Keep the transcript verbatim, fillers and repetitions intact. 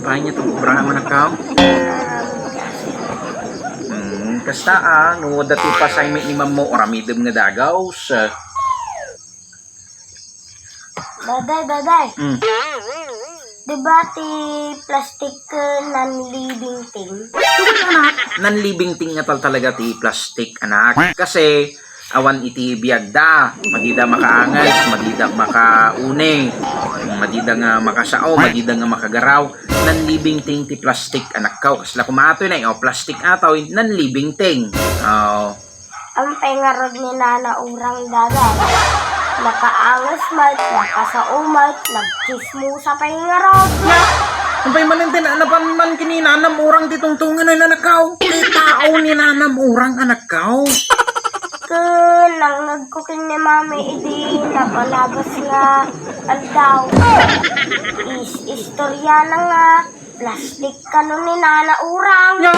Paay nga iti obra, anakko? Hmm, kasta a, no adda ti pasaymi ni mammo, aramidem nga dagaws. Daday, daday. Hmm. Di ba ti plastic, eh, non-living thing? Anak, non-living thing nga tal-, talaga ti plastic, anak. Kasi, awan iti biagda, madida makaanges, madida makauni, madida nga makasao, madida nga makagaraw, non-living thing ti plastic, anakko. Kasla koma atoy na, o, plastic atoy, non-living thing. O. Ampay ngarud ni Nana Urang, daday. Nakaanges met, nakasao met, nagtsismosa pay ngarud. Ampay manen ti na-, napan man ken ni Nanam Urang ti tungtungin, anakko. Ti tao ni Nanam Urang, anakko. Ken nangngegko ken ni Mami idi napalabas nga aldaw. Is-, istoryana nga plastic kano ni Nana Urang. Nya.